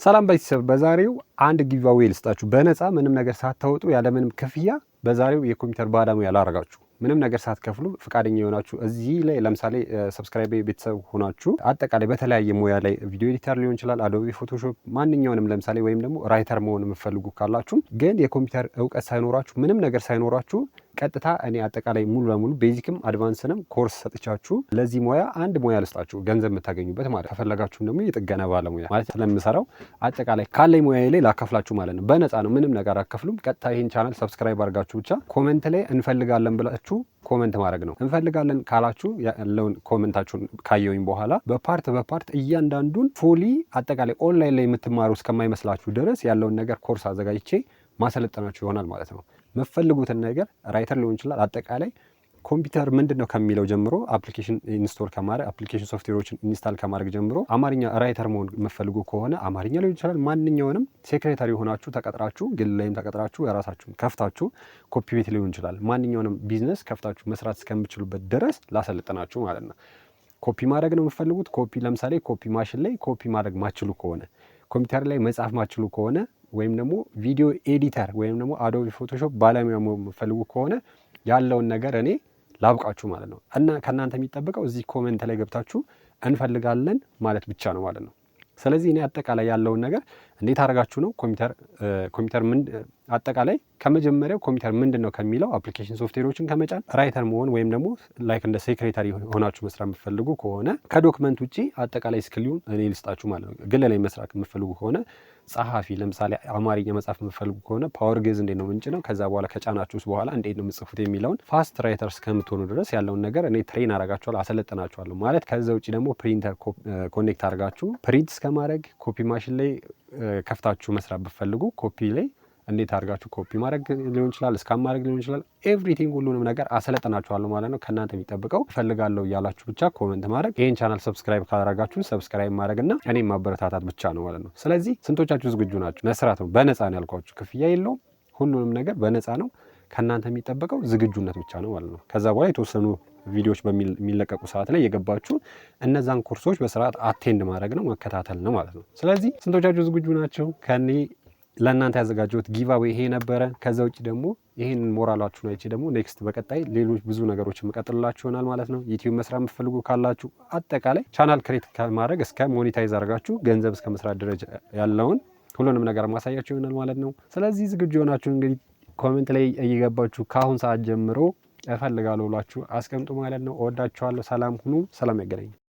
ሰላም ቤተሰብ፣ በዛሬው አንድ giveaway ልስጣችሁ በነፃ፣ ምንም ነገር ሳታወጡ፣ ያለምንም ክፍያ። በዛሬው የኮምፒውተር ባለሙያ ላረጋችሁ፣ ምንም ነገር ሳትከፍሉ ፈቃደኛ የሆናችሁ፣ እዚህ ላይ ለምሳሌ subscribe ቤተሰብ ሆናችሁ አጠቃላይ በተለያየ ሙያ ላይ video editor ሊሆን ይችላል፣ Adobe Photoshop፣ ማንኛውንም ለምሳሌ ወይም ደግሞ writer መሆን የምትፈልጉ ካላችሁ፣ ግን የኮምፒውተር እውቀት ሳይኖራችሁ፣ ምንም ነገር ሳይኖራችሁ፣ ቀጥታ እኔ አጠቃላይ ሙሉ ለሙሉ basic ም advance ንም ኮርስ ሰጥቻችሁ ለዚህ ሙያ አንድ ሙያ ልስጣችሁ፣ ገንዘብ የምታገኙበት ማለት። ከፈለጋችሁም ደግሞ የጥገና ባለሙያ ማለት ስለምሰራው አጠቃላይ ካለኝ ሙያ ላይ ላካፍላችሁ ማለት ነው። በነፃ ነው፣ ምንም ነገር አትከፍሉም። ቀጥታ ይህን channel subscribe አድርጋችሁ ብቻ comment ላይ እንፈልጋለን ብላችሁ comment ማድረግ ነው። እንፈልጋለን ካላችሁ ያለውን comment ኣችሁን ካየሁኝ በኋላ በ part በ part እያንዳንዱን fully አጠቃላይ ኦንላይን ላይ የምትማሩ እስከማይመስላችሁ ድረስ ያለውን ነገር ኮርስ አዘጋጅቼ ማሰለጠናችሁ ይሆናል ማለት ነው። የምትፈልጉትን ነገር writer ሊሆን ይችላል። አጠቃላይ ኮምፒውተር ምንድን ነው ከሚለው ጀምሮ፣ application install ከማድረግ፣ application software ኦችን install ከማድረግ ጀምሮ፣ አማርኛ writer መሆን የምትፈልጉ ከሆነ አማርኛ ሊሆን ይችላል። ማንኛውንም secretary የሆናችሁ ተቀጥራችሁ፣ ግል ላይም ተቀጥራችሁ፣ የራሳችሁን ከፍታችሁ ኮፒ ቤት ሊሆን ይችላል። ማንኛውንም ቢዝነስ ከፍታችሁ መስራት እስከምትችሉበት ድረስ ላሰለጥናችሁ ማለት ነው። ኮፒ ማድረግ ነው የምትፈልጉት? ኮፒ ለምሳሌ copy machine ላይ ኮፒ ማድረግ ማትችሉ ከሆነ፣ ኮምፒውተር ላይ መጻፍ ማትችሉ ከሆነ፣ ወይም ደግሞ video editor ወይም ደግሞ Adobe Photoshop ባለሙያ የምትፈልጉ ከሆነ ያለውን ነገር እኔ ላብቃችሁ ማለት ነው። እና ከእናንተ የሚጠበቀው እዚህ comment ላይ ገብታችሁ እንፈልጋለን ማለት ብቻ ነው ማለት ነው። ስለዚህ እኔ አጠቃላይ ያለውን ነገር እንዴት አድርጋችሁ ነው ኮምፒውተር ምን አጠቃላይ ከመጀመሪያው ኮምፒውተር ምንድን ነው ከሚለው፣ application software ኦችን ከመጫን፣ writer መሆን ወይም ደግሞ like እንደ secretary ሆናችሁ መስራት የምትፈልጉ ከሆነ፣ ከ document ውጪ አጠቃላይ skill ኡን እኔ ልስጣችሁ ማለት ነው። ግል ላይ መስራት የምትፈልጉ ከሆነ ጸሐፊ፣ ለምሳሌ አማርኛ መጻፍ የምትፈልጉ ከሆነ Power ግዕዝ እንዴት ነው ምንጭነው፣ ከዛ በኋላ ከጫናችሁስ በኋላ እንዴት ነው የምጽፉት የሚለውን fast writer እስከምትሆኑ ድረስ ያለውን ነገር እኔ train አረጋችኋለሁ፣ አሰለጥናችኋለሁ ማለት። ከዛ ውጭ ደግሞ printer connect አድርጋችሁ print እስከማድረግ፣ copy machine ላይ ከፍታችሁ መስራት ብትፈልጉ ኮፒ ላይ እንዴት አድርጋችሁ ኮፒ ማድረግ ሊሆን ይችላል፣ scan ማድረግ ሊሆን ይችላል። Everything ሁሉንም ነገር አሰለጥናችኋለሁ ማለት ነው። ከእናንተ የሚጠበቀው እፈልጋለሁ እያላችሁ ብቻ comment ማድረግ፣ ይህን channel subscribe ካላደረጋችሁ subscribe ማድረግ እና እኔን ማበረታታት ብቻ ነው ማለት ነው። ስለዚህ ስንቶቻችሁ ዝግጁ ናችሁ? መስራት ነው። በነፃ ነው ያልኳችሁ፣ ክፍያ የለውም። ሁሉንም ነገር በነፃ ነው። ከእናንተ የሚጠበቀው ዝግጁነት ብቻ ነው ማለት ነው። ከዛ በኋላ የተወሰኑ ቪዲዮዎች በሚለቀቁ ሰዓት ላይ እየገባችሁ እነዛን ኮርሶች በስርዓት attend ማድረግ ነው፣ መከታተል ነው ማለት ነው። ስለዚህ ስንቶቻችሁ ዝግጁ ናችሁ? ከኔ ለእናንተ ያዘጋጀሁት giveaway ይሄ ነበረ። ከዛ ውጭ ደግሞ ይህን ሞራላችሁን አይቼ ደግሞ next በቀጣይ ሌሎች ብዙ ነገሮች የምቀጥልላችሁ ይሆናል ማለት ነው። YouTube መስራት የምትፈልጉ ካላችሁ አጠቃላይ channel create ከማድረግ እስከ monetize አድርጋችሁ ገንዘብ እስከ መስራት ደረጃ ያለውን ሁሉንም ነገር ማሳያችሁ ይሆናል ማለት ነው። ስለዚህ ዝግጁ የሆናችሁ እንግዲህ comment ላይ እየገባችሁ ከአሁን ሰዓት ጀምሮ እፈልጋለሁ ብላችሁ አስቀምጡ ማለት ነው። እወዳችኋለሁ። ሰላም ሁኑ። ሰላም ያገናኘን።